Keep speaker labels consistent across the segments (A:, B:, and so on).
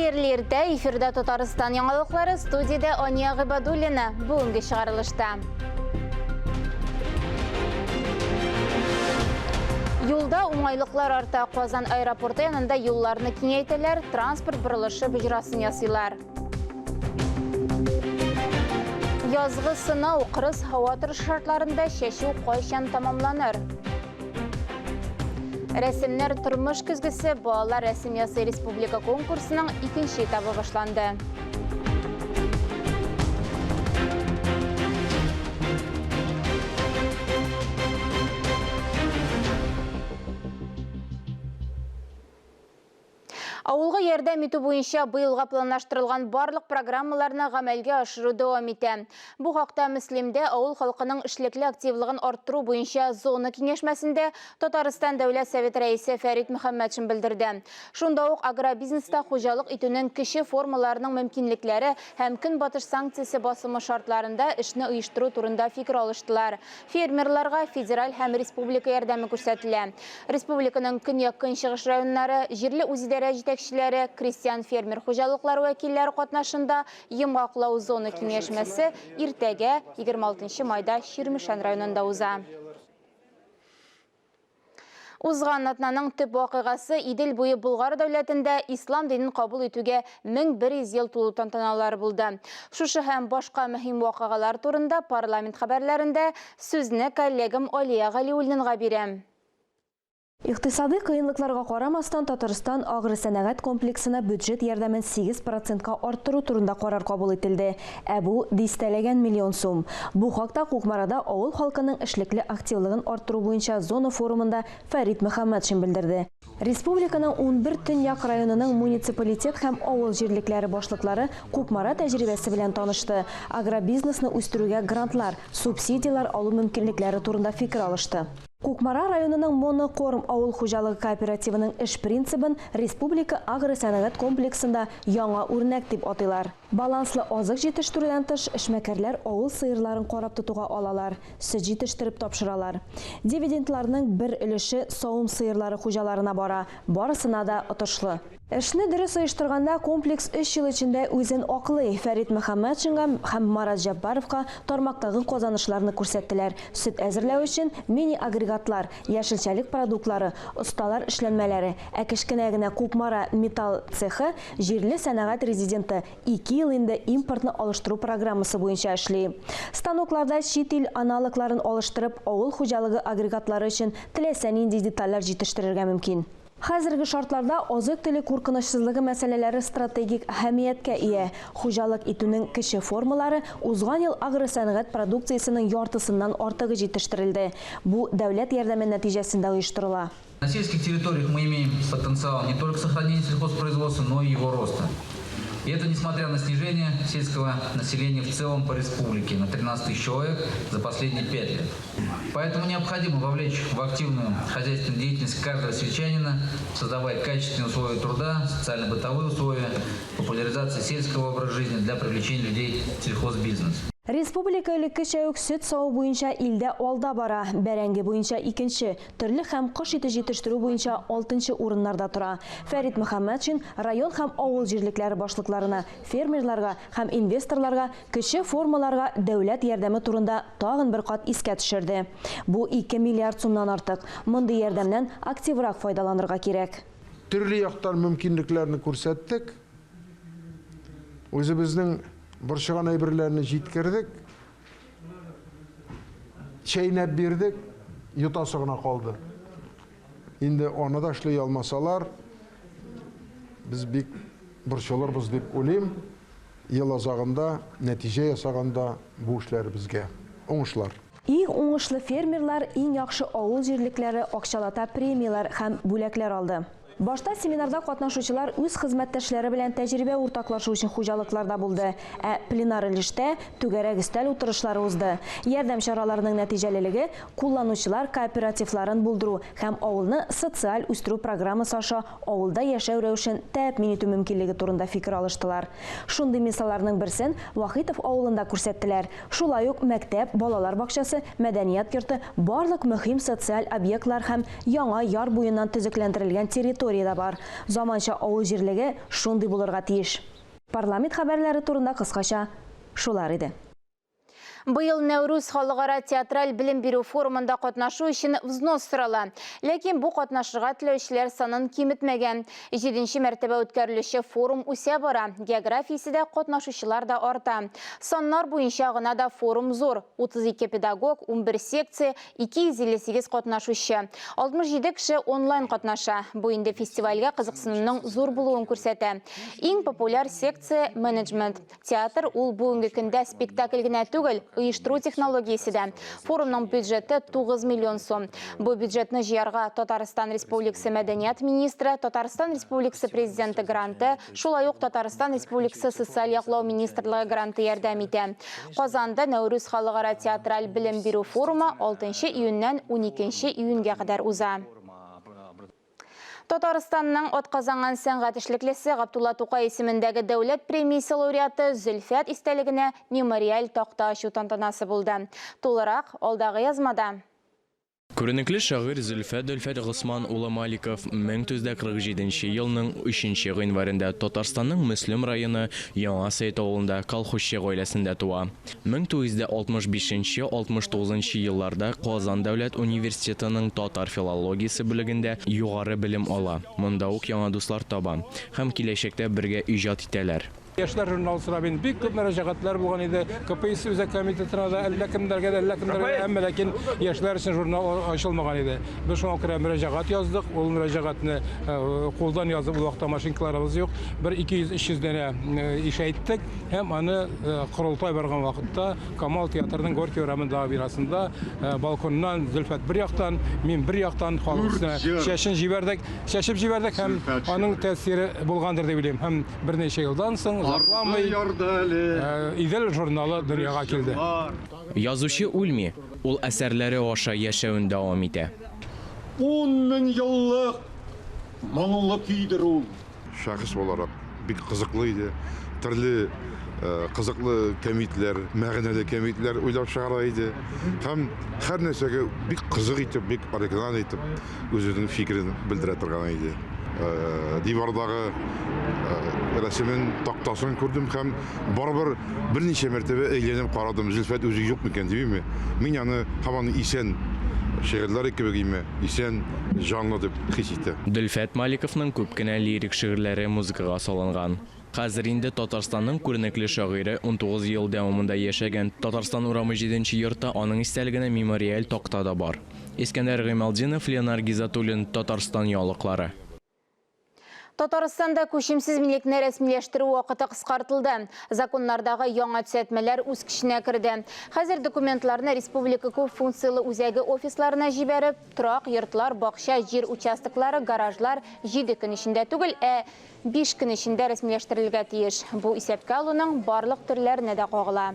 A: Хәерле иртә, эфирда Татарстан яңалыклары, студиядә Ания Гыйбадуллина. Бүгенге чыгарылышта. Юлда уңайлыклар арта. Казан аэропорты янында юлларны киңәйтәләр, транспорт борылышы боҗрасын ясыйлар. Язгы сынау, кырыс һава торышы шартларында чәчү кайчан тәмамланыр? Рәсемнәр тормыш көзгесе балалар рәсем ясый республика конкурсының икенче этабы башланды. Авылга ярдәм итү буенча быелга планлаштырылган барлык программаларны гамәлгә ашыру дәвам итә. Бу хакта Мөслимдә авыл халкының эшлекле активлыгын арттыру буенча зона киңәшмәсендә Татарстан Дәүләт Советы Рәисе Фәрит Мөхәммәтшин белдерде. Шунда ук агробизнеста хуҗалык итүнең кече формаларының мөмкинлекләре һәм Көнбатыш санкциясе басымы шартларында эшне оештыру турында фикер алыштылар. Фермерларга федераль һәм республика ярдәме күрсәтелә. Республиканың көньяк-көнчыгыш районнары, җирле үзидарә җитәкчеләре, крестьян-фермер хуҗалыклары вәкилләре катнашында йомгаклау зона киңәшмәсе иртәгә, 26 майда Чирмешән районында уза. Узган атнаның төп вакыйгасы Идел буе Болгар дәүләтендә ислам динен кабул итүгә 1100 ел тулу тантаналары булды. Шушы һәм башка мөһим вакыйгалар турында парламент хәбәрләрендә сүзне коллегам Алия Галиуллинга бирәм.
B: Икътисадый кыенлыкларга карамастан, Татарстан агросәнәгать комплексына бюджет ярдәмен 8 процентка арттыру турында карар кабул ителде. Ә бу, дистәләгән миллион сум. Бу хакта Кукмарада авыл халкының эшлекле активлыгын арттыру буенча зона форумында Фәрит Мөхәммәтшин белдерде. Республиканың 11 төньяк районының муниципалитет һәм авыл җирлекләре башлыклары Кукмара тәҗрибәсе белән танышты, агробизнесны үстерүгә грантлар, субсидияләр алу мөмкинлекләре турында фикер алышты. Кукмара районының Монокорм авыл хуҗалыгы кооперативының эш принцибын республика агросәнәгать комплексында яңа үрнәк дип атыйлар. Баланслы азык җитештерүдән тыш, эшмәкәрләр авыл сыерларын карап тотуга алалар, сөт җитештереп тапшыралар. Дивидендларның бер өлеше савым сыерлары хуҗаларына бара, барысына да отышлы. Эшне дөрес оештырганда комплекс өч ел эчендә үзен аклый. Фәрит Мөхәммәтшинга һәм Марат Җәббаровка тармактагы казанышларны күрсәттеләр, сөт әзерләү өчен мини-агрегатлар, яшелчәлек продуктлары, осталар эшләнмәләре, ә кечкенә генә Кукмара металл цехы Җирле сәнәгать резиденты ике ел инде импортны алыштыру программасы буенча эшли. Станокларда чит ил аналогларын алыштырып, авыл хуҗалыгы агрегатлары өчен теләсә нинди детальләр җитештерергә мөмкин. Хәзерге шартларда азык-төлек куркынычсызлыгы мәсьәләләре стратегик әһәмияткә ия. Хуҗалык итүнең кече формалары узган ел агросәнәгать продукциясенең яртысыннан артыгы җитештерелде. Бу дәүләт ярдәме нәтиҗәсендә оештырыла.
C: На сельских территориях мы имеем потенциал не только сохранения сельхозпроизводства, но и его роста. И это несмотря на снижение сельского населения в целом по республике на 13 тысяч человек за последние 5 лет. Поэтому необходимо вовлечь в активную хозяйственную деятельность каждого сельчанина, создавая качественные условия труда, социально-бытовые условия, популяризация сельского образа жизни для привлечения людей в сельхозбизнес.
B: Республика элеккечә үк сөт саву буенча илдә алда бара, бәрәңге буенча икенче, терлек һәм кош ите җитештерү буенча алтынчы урыннарда тора. Фәрит Мөхәммәтшин район һәм авыл җирлекләре башлыкларына, фермерларга һәм инвесторларга кече формаларга дәүләт ярдәме турында тагын бер кат искә төшерде. Бу ике миллиард сумнан артык. Мондый ярдәмнән активрак файдаланырга кирәк.
D: Төрле яктан мөмкинлекләрне күрсәттек. Үзебезнең борчыган әйберләрне җиткердек. Чәйнәп бирдек, йотасы гына калды. Инде аны да эшли алмасалар, без бик борчылырбыз дип уйлыйм. Ел азагында нәтиҗә ясаганда бу эшләребезгә уңышлар.
B: Иң уңышлы фермерлар, иң яхшы авыл җирлекләре акчалата премияләр һәм бүләкләр алды. Башта семинарда катнашучылар үз хезмәттәшләре белән тәҗрибә уртаклашу өчен хуҗалыкларда булды, ә пленар өлештә түгәрәк өстәл утырышлары узды. Ярдәм чараларының нәтиҗәлелеге кулланучылар кооперативларын булдыру һәм авылны социаль үстерү программасы аша авылда яшәү рәвешен тәэмин итү мөмкинлеге турында фикер алыштылар. Шундый мисалларның берсен Вахитов авылында күрсәттеләр. Шулай ук мәктәп, балалар бакчасы, мәдәният йорты, барлык мөһим социаль объектлар һәм яңа яр буеннан төзекләндерелгән территория. аудитория дә бар. Заманча авыл җирлеге шундый булырга тиеш. Парламент хәбәрләре турында кыскача шулар иде.
A: Быел Нәүрүз халыкара театраль белем бирү форумында катнашу өчен взнос сорала. Ләкин бу катнашырга теләүчеләр санын киметмәгән. Җиденче мәртәбә үткәрелүче форум үсә бара. Географиясе дә, катнашучылар да арта. Саннар буенча гына да форум зур. 32 педагог, 11 секция, 258 катнашучы. 67 кеше онлайн катнаша. Бу инде фестивальгә кызыксынуның зур булуын күрсәтә. Иң популяр секция менеджмент. Театр ул бүгенге көндә спектакль генә түгел, оештыру технологиясе дә. Форумның бюджеты 9 миллион сум. Бу бюджетны җыярга Татарстан Республикасы мәдәният министры, Татарстан Республикасы Президенты гранты, шулай ук Татарстан Республикасы социаль яклау министрлыгы гранты ярдәм итә. Казанда Нәүрүз халыкара театраль белем бирү форумы 6 июньнән 12 июньгә кадәр уза. Татарстанның атказанган сәнгать эшлеклесе Габдулла Тукай исемендәге дәүләт премиясе лауреаты Зөлфәт истәлегенә мемориаль такта ачу тантанасы булды. Тулырак алдагы язмада.
E: Күренекле шагыйрь Зөлфәт Дөлфәт Госман улы Маликов 1947 нче елның өченче гыйнварендә Татарстанның Мөслим районы Яңа Сәет авылында колхозчы гаиләсендә туа. 1965 нче, 69 нчы елларда Казан дәүләт университетының татар филологиясе бүлегендә югары белем ала, монда ук яңа дуслар таба һәм киләчәктә бергә иҗат итәләр.
F: Яшьләр журналы сорап инде бик күп мөрәҗәгатьләр булган иде. КПСС Үзәк комитетына да, әллә кемнәргә дә, әллә кемнәргә дә, әмма ләкин яшьләр өчен журнал ачылмаган иде. Без шуңа күрә мөрәҗәгать яздык. Ул мөрәҗәгатьне кулдан язып, ул вакытта машинкаларыбыз юк. Бер 200-300 данә ишәйттек. Һәм аны корылтай барган вакытта Камал театрының Горький урамындагы бинасында балконнан Зөлфәт бер яктан, мин бер яктан халык өстенә чәчен җибәрдек, чәчеп җибәрдек һәм аның тәэсире булгандыр дип уйлыйм. Һәм берничә елдан соң, озакламый, Идел журналы дөньяга килде.
E: Язучы үлми, ул әсәрләре аша яшәвен дәвам итә.
G: Ун мең еллык моңлы көйдер ул.
H: Шәхес буларак бик кызыклы иде. Төрле кызыклы кәмитләр, мәгънәле кәмитләр уйлап чыгара иде. Һәм һәр нәрсәгә бик кызык итеп, бик оригиналь итеп үзенең фикерен белдерә торган иде. Дивардагы рәсемен, тактасын күрдем һәм барыбер берничә мәртәбә әйләнеп карадым, Зөлфәт үзе юк микән димме. Мин аны һаман исән шигырьләре кебек име, исән, җанлы дип хис итә.
E: Дөлфәт Маликовның күп кенә лирик шигырьләре музыкага салынган. Хәзер инде Татарстанның күренекле шагыйре 19 ел дәвамында яшәгән Татарстан урамы җиденче йортта аның истәлегенә мемориаль такта да бар. Искәндәр Гыймалтдинов, Ленар Гизатуллин, Татарстан яңалыклары.
A: Татарстанда күчемсез милекне рәсмиләштерү вакыты кыскартылды. Законнардагы яңа төзәтмәләр үз көченә керде. Хәзер документларны республика күп функцияле үзәге офисларына җибәреп, торак йортлар, бакча, җир участоклары, гаражлар 7 көн эчендә түгел, ә 5 көн эчендә рәсмиләштерелергә тиеш. Бу исәпкә алуның барлык төрләренә дә кагыла.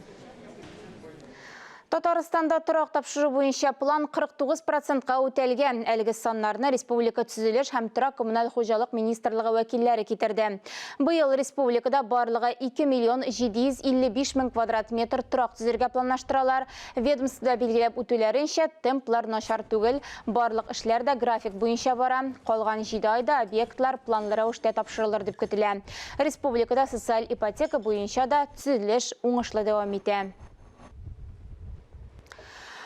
A: Татарстанда торак тапшыру буенча план 49 процентка үтәлгән. Әлеге саннарны республика төзелеш һәм торак-коммуналь хуҗалык министрлыгы вәкилләре китерде. Быел республикада барлыгы 2 миллион 755 мең квадрат метр торак төзергә планлаштыралар. Ведомствода билгеләп үтүләренчә, темплар начар түгел, барлык эшләр дә график буенча бара. Калган 7 айда объектлар планлы рәвештә тапшырылыр дип көтелә. Республикада социаль ипотека буенча да төзелеш уңышлы дәвам итә.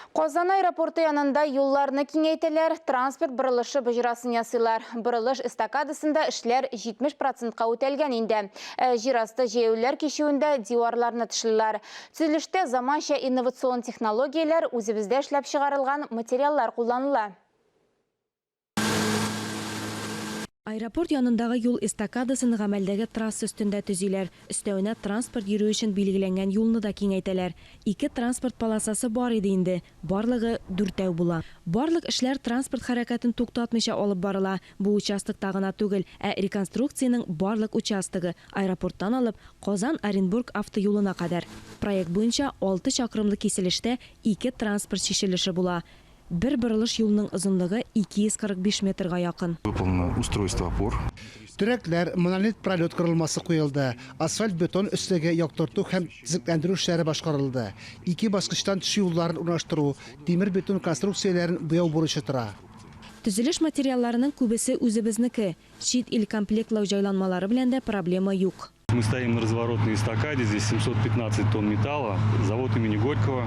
A: Казан аэропорты янында юлларны киңәйтәләр, транспорт борылышы боҗрасын ясыйлар. Борылыш эстакадасында эшләр 70 процентка үтәлгән инде. Ә җир асты җәяүлеләр кичүендә диварларны тышлыйлар. Төзелештә заманча инновацион технологияләр, үзебездә эшләп чыгарылган материаллар кулланыла.
B: Аэропорт янындагы юл эстакадасын гамәлдәге трасса өстендә төзиләр. Өстәвенә транспорт йөрү өчен билгеләнгән юлны да киңәйтәләр. Ике транспорт полосасы бар иде инде, барлыгы дүртәү була. Барлык эшләр транспорт хәрәкәтен туктатмыйча алып барыла. Бу участокта гына түгел, ә реконструкциянең барлык участогы, аэропорттан алып, Казан-Оренбург автоюлына кадәр. Проект буенча алты чакрымлы киселештә ике транспорт чишелеше була. Бер борылыш юлның озынлыгы 245 метрга якын.
I: Выполнено устройство опор.
J: Терәкләр, монолит пролет корылмасы куелды, асфальт-бетон өслеге, яктырту һәм төзекләндерү эшләре башкарылды. Ике баскычтан төшү юлларын урнаштыру, тимер-бетон конструкцияләрен буяу бурычы тора.
B: Төзелеш материалларының күбесе үзебезнеке. Чит ил комплектлау җайланмалары белән дә проблема юк.
I: Мы стоим на разворотной эстакаде, здесь 715 тонн металла, завод имени Горького.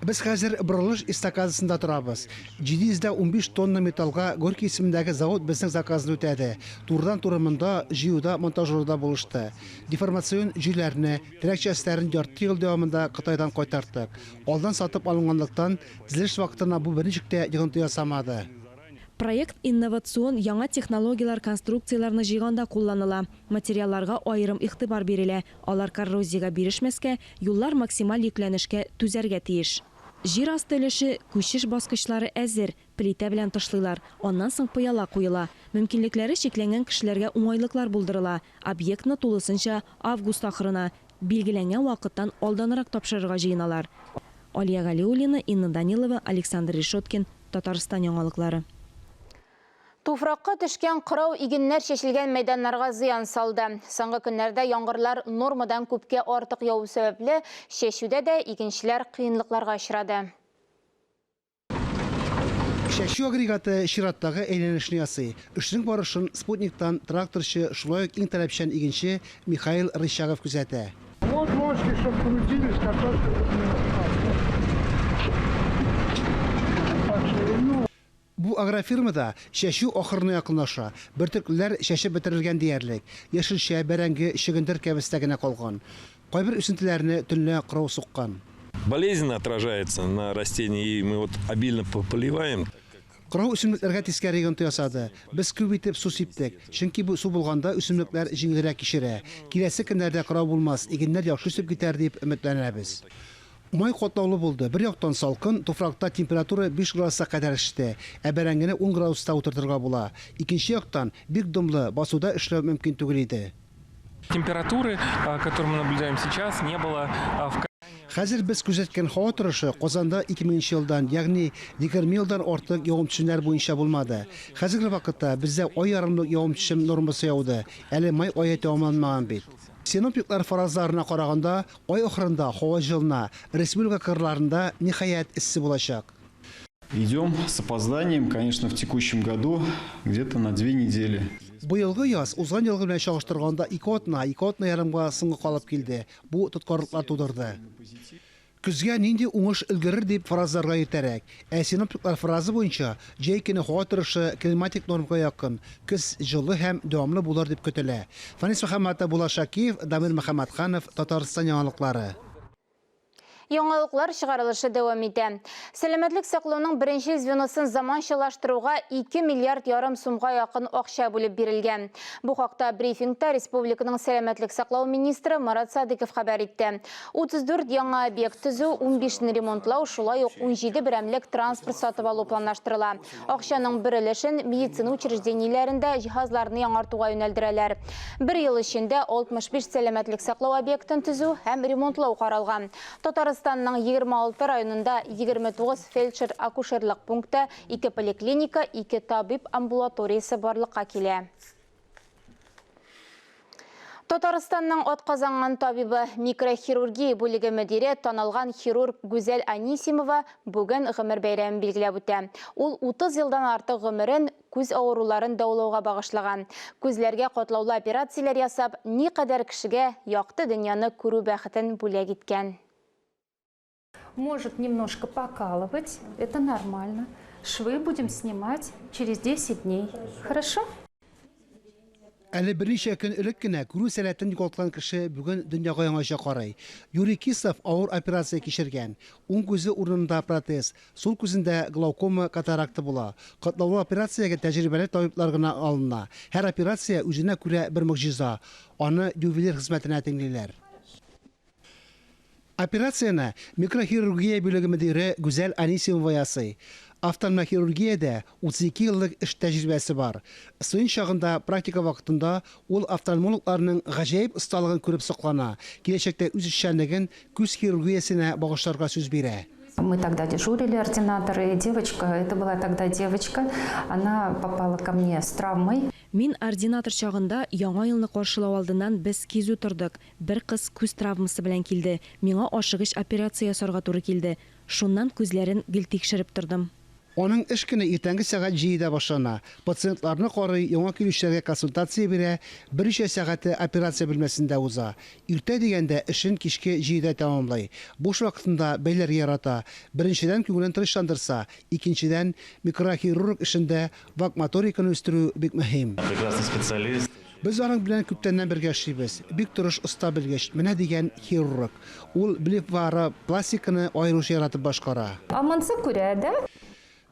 J: Без хәзер борылыш эстакадасында торабыз. 715 тонна металлга Горький исемендәге завод безнең заказны үтәде. Турыдан-туры монда җыюда, монтажлауда булышты. Деформацион җөйләрне, терәк частьләрен ярты ел дәвамында Кытайдан кайтарттык. Алдан сатып алынганлыктан, төзелеш вакытына бу берничек тә йогынты ясамады.
B: Проект инновацион яңа технологияләр конструкцияләрне җыйганда кулланыла. Материалларга аерым игътибар бирелә, алар коррозиягә бирешмәскә, юллар максималь йөкләнешкә түзәргә тиеш. Җир асты өлеше, күчеш баскычлары әзер, плитә белән тышлыйлар, аннан соң пыяла куела. Мөмкинлекләре чикләнгән кешеләргә уңайлыклар булдырыла. Объектны тулысынча август ахырына, билгеләнгән вакыттан алданрак тапшырырга җыеналар. Алия Галиуллина, Инна Данилова, Александр Решеткин, Татарстан яңалыклары.
A: Туфракка төшкән кырау игеннәр чәчелгән мәйданнарга зыян салды. Соңгы көннәрдә яңгырлар нормадан күпкә артык яву сәбәпле, чәчүдә дә игенчеләр кыенлыкларга очрады.
J: Чәчү агрегаты чираттагы әйләнешне ясый. Эшнең барышын спутниктан тракторчы, шулай ук иң таләпчән игенче Михаил Рычагов күзәтә.
D: Вот ложки, чтоб крутились, картошка не.
J: Бу агрофирмада чәчү ахырына якынлаша. Бөртеклеләр чәчеп бетерелгән диярлек. Яшелчә, бәрәңге, чөгендер кәбестә генә калган. Кайбер үсентеләрне төнлә кырау суккан.
I: Болезненно отражается на растении, и мы вот обильно поливаем.
J: Кырау үсемлекләргә тискәре йогынты ясады. Без күп итеп су сиптек. Чөнки бу су булганда үсемлекләр җиңелрәк кичерә. Киләсе көннәрдә кырау булмас, игеннәр яхшы үсеп китәр дип өметләнәбез. Май катлаулы булды. Бер яктан салкын, туфракта температура 5 градуска кадәр төште, ә бәрәңгене 10 градуста утыртырга була. Икенче яктан, бик дымлы, басуда эшләү мөмкин түгел иде.
K: Температуры, которую мы наблюдаем сейчас, не было в
J: Хәзер без күзәткән һава торышы Казанда 2000 елдан, ягъни 20 елдан артык явым-төшемнәр буенча булмады. Хәзерге вакытта бездә ай ярымлык явым-төшем нормасы яуды. Әле май ае тәмамланмаган бит. Синоптиклар фаразларына караганда, ай ахырында һава җылына, республика кырларында ниһаять эссе булачак.
L: Идем с опозданием, конечно, в текущем году где-то на 2 недели.
J: Быелгы яз узган елгы белән чагыштырганда 2 атна, 2 атна ярымга соңга калып килде. Бу тоткарлыклар тудырды. Көзгә нинди уңыш өлгерер дип фаразларга иртәрәк. Ә синоптиклар фаразы буенча җәй көне һава торышы климатик нормага якын, көз җылы һәм дәвамлы булыр дип көтелә. Фанис Мөхәммәтов, Булат Шакиев, Дамир Мөхәммәтханов, Татарстан яңалыклары.
A: Яңалыклар чыгарылышы дәвам итә. Сәламәтлек саклауның беренче звеносын заманчалаштыруга 2 миллиард ярым сумга якын акча бүлеп бирелгән. Бу хакта брифингта республиканың сәламәтлек саклау министры Марат Садыков хәбәр итте. 34 яңа объект төзү, 15-не ремонтлау, шулай ук 17 берәмлек транспорт сатып алу планлаштырыла. Акчаның бер өлешен медицина учреждениеләрендә җиһазларны яңартуга юнәлдерәләр. Бер ел эчендә 65 сәламәтлек саклау объектын төзү һәм ремонтлау каралган. Татарстанның 26 районында 29 фельдшер-акушерлык пункты, 2 поликлиника, 2 табиб амбулаториясе барлыкка килә. Татарстанның атказанган табибы, микрохирургия бүлеге мөдире, танылган хирург Гүзәл Анисимова бүген гомер бәйрәмен билгеләп үтә. Ул 30 елдан артык гомерен күз авыруларын дәвалауга багышлаган. Күзләргә катлаулы операцияләр ясап, никадәр кешегә якты дөньяны күрү бәхетен бүләк иткән.
M: Может немножко покалывать, это нормально. Швы будем снимать через 10 дней. Хорошо?
J: Әле берничә көн элек кенә күрү сәләтен югалткан кеше бүген дөньяга яңача карый. Юрий Кисов авыр операция кичергән. Уң күзе урынында протез, сул күзендә глаукома катаракта була. Катлаулы операциягә тәҗрибәле табиблар гына алына. Һәр операция үзенә күрә бер могҗиза. Аны ювелир хезмәтенә тиңлиләр. Операцияне микрохирургия бүлеге мөдире Гүзәл Анисимова ясый. Офтальмохирургиядә 32 еллык эш тәҗрибәсе бар. Студент чагында практика вакытында ул офтальмологларның гаҗәеп осталыгын күреп соклана. Киләчәктә үз эшчәнлеген күз хирургиясенә багышларга сүз бирә.
M: Мы тогда дежурили, ординаторы, и девочка, это была тогда девочка, она попала ко мне с травмой.
B: Мин ординатор чагында яңа елны каршылау алдыннан без кизү тордык. Бер кыз күз травмасы белән килде. Миңа ашыгыч операция ясарга туры килде. Шуннан күзләрен гел тикшереп тордым.
J: Аның эш көне иртәнге сәгать җидедә башлана. Пациентларны карый, яңа килүчеләргә консультация бирә, берничә сәгате операция бүлмәсендә уза. Иртә дигәндә эшен кичке җидедә тәмамлый. Буш вакытында бәйләргә ярата. Беренчедән, күңелен тынычландырса, икенчедән, микрохирург эшендә вак моториканы үстерү бик мөһим.
N: Прекрасный специалист.
J: Без аның белән күптәннән бергә эшлибез. Бик тырыш, оста белгеч, менә дигән хирург. Ул блефаропластиканы аеруча яратып башкара.
M: А монсы күрә дә.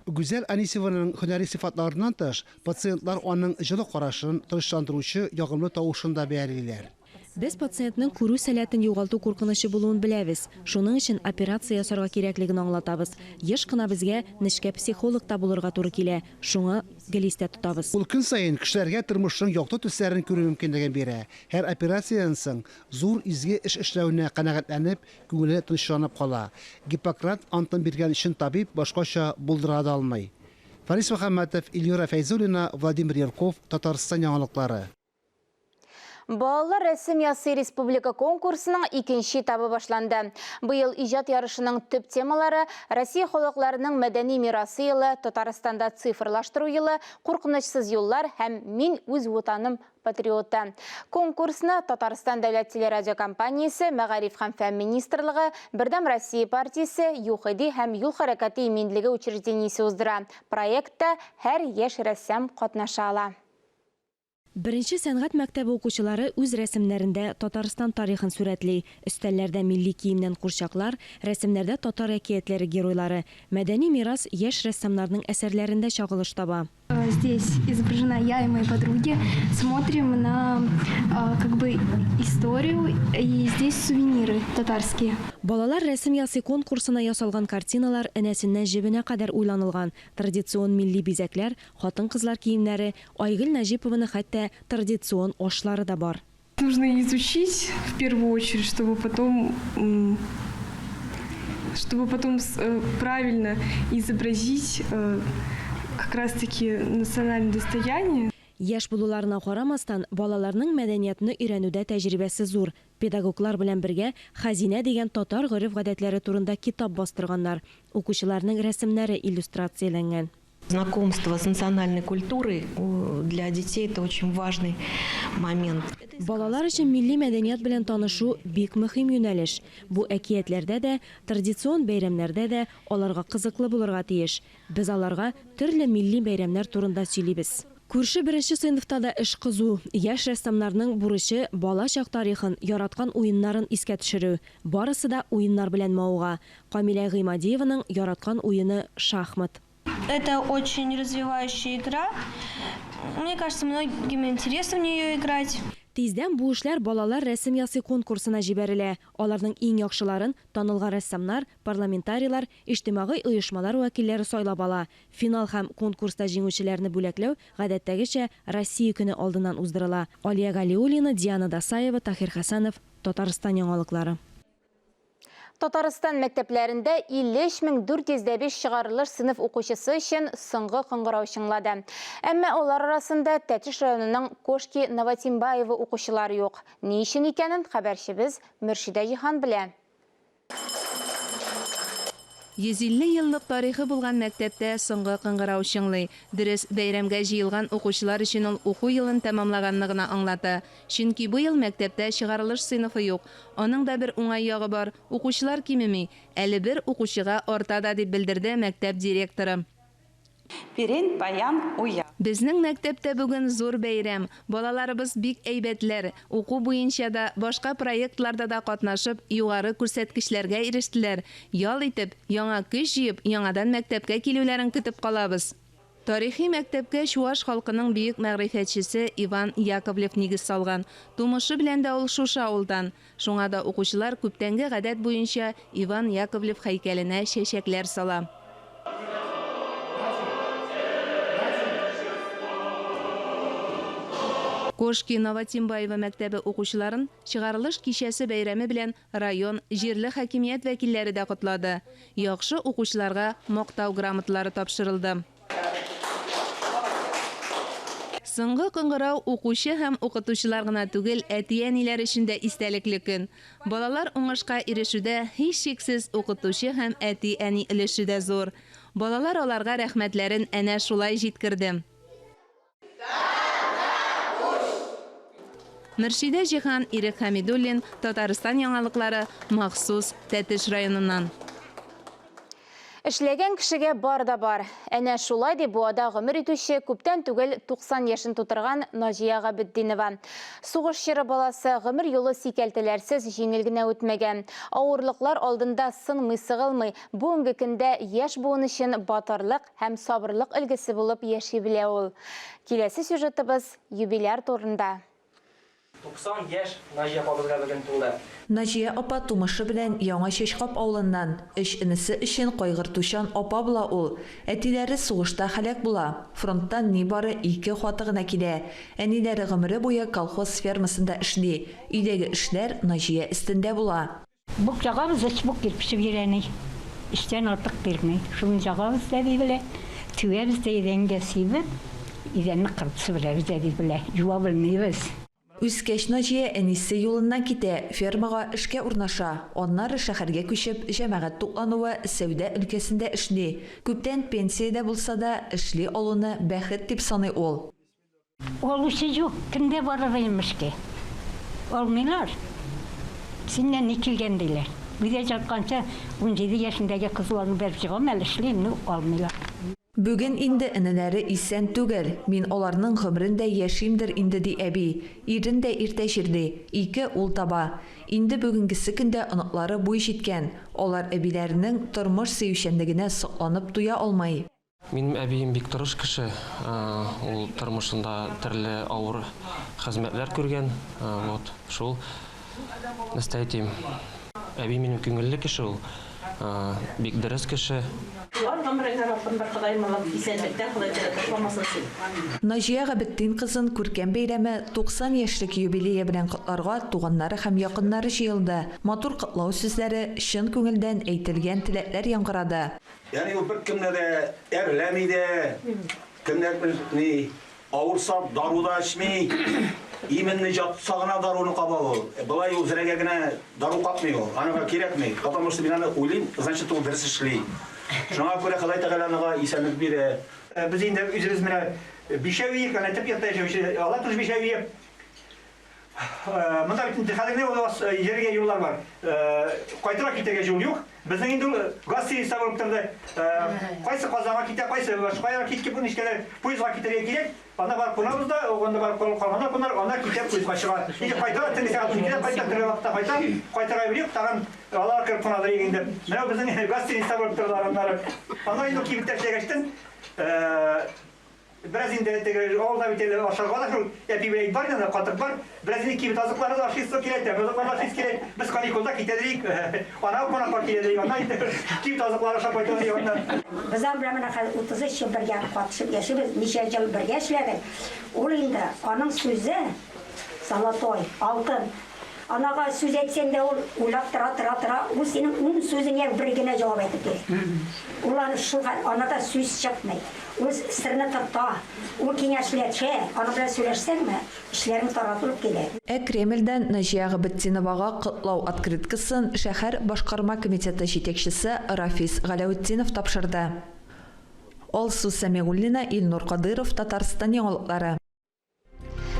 J: Гүзәл Анисеваның һөнәри сыйфатларыннан тыш, пациентлар аның җылы карашын, тынычландыручы ягымлы тавышын да бәялиләр.
B: Без пациентның күрү сәләтен югалту куркынычы булуын беләбез. Шуның өчен операция ясарга кирәклеген аңлатабыз. Еш кына безгә нечкә психолог та булырга туры килә, шуңа гел истә тотабыз.
J: Ул көн саен кешеләргә тормышның якты төсләрен күрү мөмкинлеген бирә. Һәр операциядән соң зур изге эш эшләвенә канәгатьләнеп, күңеле тынычланып кала. Гиппократ антын биргән чын табиб башкача булдыра да алмый. Фарис Мөхәммәтов, Эльвира Фәйзуллина, Владимир Ярков, Татарстан яңалыклары.
A: Балалар рәсем ясый республика конкурсының икенче этабы башланды. Быел иҗат ярышының төп темалары Россия халыкларының мәдәни мирасы елы, Татарстанда цифрлаштыру елы, куркынычсыз юллар һәм Мин үз Ватаным патриоты. Конкурсны Татарстан дәүләт телерадиокомпаниясе, Мәгариф һәм фән министрлыгы, Бердәм Россия партиясе, ЮХИДИ һәм юл хәрәкәте иминлеге учреждениесе уздыра. Проектта һәр яшь рәссам катнаша ала.
B: Беренче сәнгать мәктәбе укучылары үз рәсемнәрендә Татарстан тарихын сурәтли. Өстәлләрдә милли киемнән курчаклар, рәсемнәрдә татар әкиятләре геройлары. Мәдәни мирас яшь рәссамнарның әсәрләрендә чагылыш таба.
O: Здесь изображена я и мои подруги. Смотрим на как бы историю и здесь сувениры татарские.
B: Балалар рәсем ясый конкурсына ясалган картиналар энәсеннән җебенә кадәр уйланылган. Традицион милли бизәкләр, хатын-кызлар киемнәре, Айгөл Нәҗипованы хәтта традицион ашлары да бар.
O: Нужно изучить в первую очередь, чтобы потом чтобы потом э, правильно изобразить э, как раз-таки национальное достояние.
B: Яшь булуларына карамастан, балаларның мәдәниятны өйрәнүдә тәҗрибәсе зур. Педагоглар белән бергә Хәзинә дигән татар гореф-гадәтләре турында китап бастырганнар. Укучыларның рәсемнәре иллюстрацияләнгән.
P: Знакомство с национальной культурой для детей это очень важный момент.
B: Балалар өчен милли мәдәният белән танышу бик мөһим юнәлеш. Бу әкиятләрдә дә, традицион бәйрәмнәрдә дә аларга кызыклы булырга тиеш. Без аларга төрле милли бәйрәмнәр турында сөйлибез. Күрше беренче сыйныфта да эш кызу. Яшь рәссамнарның бурычы балачак тарихын, яраткан уеннарын искә төшерү. Барысы да уеннар белән мавыга. Камилә Гыймадиеваның яраткан уены шахмат.
O: Это очень развивающая игра. Мне кажется, многим интересно в нее играть.
B: Тиздән бу эшләр балалар рәсем ясый конкурсына җибәрелә. Аларның иң яхшыларын танылган рәссамнар, парламентарийлар, иҗтимагый оешмалар вәкилләре сайлап ала. Финал һәм конкурста җиңүчеләрне бүләкләү, гадәттәгечә, Россия көне алдыннан уздырыла. Алия Галиуллина, Диана Дасаева, Таһир Хәсәнов, Татарстан яңалыклары.
A: Татарстан мәктәпләрендә 53405 чыгарылыш сыйныф укучысы өчен соңгы кыңгырау чыңлады. Әмма алар арасында Тәтеш районының Кошки Новотимбаево укучылары юк. Ни өчен икәнен хәбәрчебез Мөршидә Җиһан белә.
Q: 150 еллык тарихы булган мәктәптә соңгы кыңгырау чыңлый. Дөрес, бәйрәмгә җыелган укучылар өчен ул уку елын тәмамлаганны гына аңлата. Чөнки быел мәктәптә чыгарылыш сыйныфы юк. Аның да бер уңай ягы бар, укучылар кимеми, әле бер укучыга арта да, дип белдерде мәктәп директоры.
R: Пирен паян уяв.
Q: Безнең мәктәптә бүген зур бәйрәм. Балаларыбыз бик әйбәтләр. Уку буенча да, башка проектларда да катнашып, югары күрсәткечләргә ирештеләр. Ял итеп, яңа көч җыеп, яңадан мәктәпкә килүләрен көтеп калабыз. Тарихи мәктәпкә чуаш халкының бөек мәгърифәтчесе Иван Яковлев нигез салган. Тумышы белән дә ул шушы авылдан. Шуңа да укучылар күптәнге гадәт буенча Иван Яковлев һәйкәленә чәчәкләр сала. Кошки Новотимбаево мәктәбе укучыларын чыгарылыш кичәсе бәйрәме белән район, җирле хакимият вәкилләре дә котлады. Яхшы укучыларга Мактау грамоталары тапшырылды. Соңгы кыңгырау укучы һәм укытучылар гына түгел, әти-әниләр өчен дә истәлекле көн. Балалар уңышка ирешүдә һичшиксез укытучы һәм әти-әни өлеше дә зур. Балалар аларга рәхмәтләрен әнә шулай җиткерде. Мөршидә Җиһан, Ирек Хәмидуллин, Татарстан яңалыклары, махсус Тәтеш районыннан.
A: Эшләгән кешегә бар да бар. Әнә шулай дип Буада гомер итүче күптән түгел 90 яшен тутырган Наҗия Габетдинова. Сугыш чоры баласы, гомер юлы сикәлтәләрсез җиңел генә үтмәгән. Авырлыклар алдында сынмый-сыгылмый, бүгенге көндә яшь буын өчен батырлык һәм сабырлык өлгесе булып яши белә ул. Киләсе сюжетыбыз юбиляр турында.
N: 90 яшь Наҗия апабызга бүген тулды.
S: Наҗия апа тумышы белән Яңа Чәчкап авылыннан. Өч энесе өчен кайгыртучан апа була ул. Әтиләре сугышта һәлак була. Фронттан нибары ике хаты гына килә. Әниләре гомере буе колхоз фермасында эшли. Өйдәге эшләр Наҗия өстендә була.
T: Бук ягабыз, өч бук кирпече бирә әни. Өчтән артык бирми. Шуны ягабыз да әби белә. Түгәбез дә идәнгә сибеп, идәнне кырып себерәбез әби белә. Юа белмибез.
S: Үскәч Наҗия әнисе юлыннан китә, фермага эшкә урнаша. Аннары шәһәргә күчеп, җәмәгать туклануы, сәүдә өлкәсендә эшли. Күптән пенсиядә булса да, эшли алуны бәхет дип саный ул.
T: Алучы юк, кемгә барыр идем эшкә? Алмыйлар. Синнән ни килгән, диләр. Өйдә җатканча, 17 яшендәге кызларны бәреп чыгам әле, эшлим, ну, алмыйлар.
S: Бүген инде энеләре исән түгел. Мин аларның гомерен дә яшимдер инде, ди әби. Ирен дә иртә җирли. Ике ул таба. Инде бүгенгесе көндә оныклары буй җиткән. Алар әбиләренең тормыш сөючәнлегенә сокланып туя алмый.
N: Минем әбием бик тырыш кеше. Ул тормышында төрле авыр хезмәтләр күргән. Вот, шул. Нәрсә әйтим? Әби минем күңелле кеше ул. Бик дөрес кеше.
U: Бар гомереңә Раббым бер Ходаем Аллам исәнлектә Ходай Тәгалә ташламасын син.
S: Наҗия Габетдин кызын күркәм бәйрәме, 90 яшьлек юбилее белән котларга туганнары һәм якыннары җыелды. Матур котлау сүзләре, чын күңелдән әйтелгән теләкләр яңгырады.
V: Ягъни ул беркемне дә әрләми дә, кемнәрдер ни, авырса дару да эчми, именно җатса гына даруны каба ул. Болай ул зрәгә генә дару капмый ул, анага кирәкми. Потому что мин аны уйлыйм, значит ул дөрес эшли. Шуңа күрә Ходай Тәгалә анага исәнлек бирә.
W: Без инде үзебез менә бишәү иек, әнә төп йортта яшәүче алар тоже бишәү иек. Монда бит инде хәзер генә ул йөрергә юллар бар. Кайтырга китәргә юл юк. Безнең инде ул газ сервисы булып торды. Кайсы Казанга китә, кайсы башка якка киткән, бу ничкәләр поездга китәргә кирәк. Анда барып кунабыз да, анда барып калганнар кунар, анда китә поездга чыга. Инде кайта, төнге сәгать 12-дә кайта, төрле вакытта кайта. Кайтырга юл юк, тагын алар кереп кунадыр инде. Менә безнең газ сервисы булып торды аннары. Аннан инде кибеттә эшләгәчтен, Бераз инде теге авылда бит әле ашарга да шул әпи белән ит бар инде, катык бар. Бераз инде кибет азыклары да ашыйсы килә, тәмле азыклар да ашыйсы килә. Без каникулда китә дик, ана кунаклар килә дик, анда инде кибет азыклары ашап кайта дик аннан.
X: Без аның белән менә хәзер 33 ел бергә катышып яшибез, ничә ел бергә эшләдек. Ул инде, аның сүзе золотой, алтын. Анага сүз әйтсәң дә ул уйлап тора, тора, тора, ул синең ун сүзеңә бер генә җавап әйтеп бирә. Ул аны шул хәл, анада сүз чыкмый. Ул серне тота, ул киңәшләшә, аның белән сөйләшсәңме, эшләрең таратылып килә.
S: Ә Кремльдән Наҗия Габетдиновага котлау открыткасын шәһәр башкарма комитеты җитәкчесе Рафис Галәүтдинов тапшырды. Алсу Сәмигуллина, Илнур Кадыйров, Татарстан яңалыклары.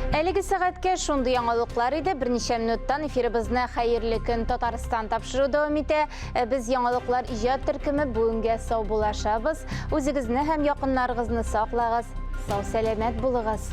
A: Әлеге сәгатькә шундый яңалыклар иде. Берничә минуттан эфирыбызны Хәерле көн Татарстан тапшыру дәвам итә. Ә без яңалыклар иҗат төркеме бүгенгә саубуллашабыз. Үзегезне һәм якыннарыгызны саклагыз. Сау-сәламәт булыгыз.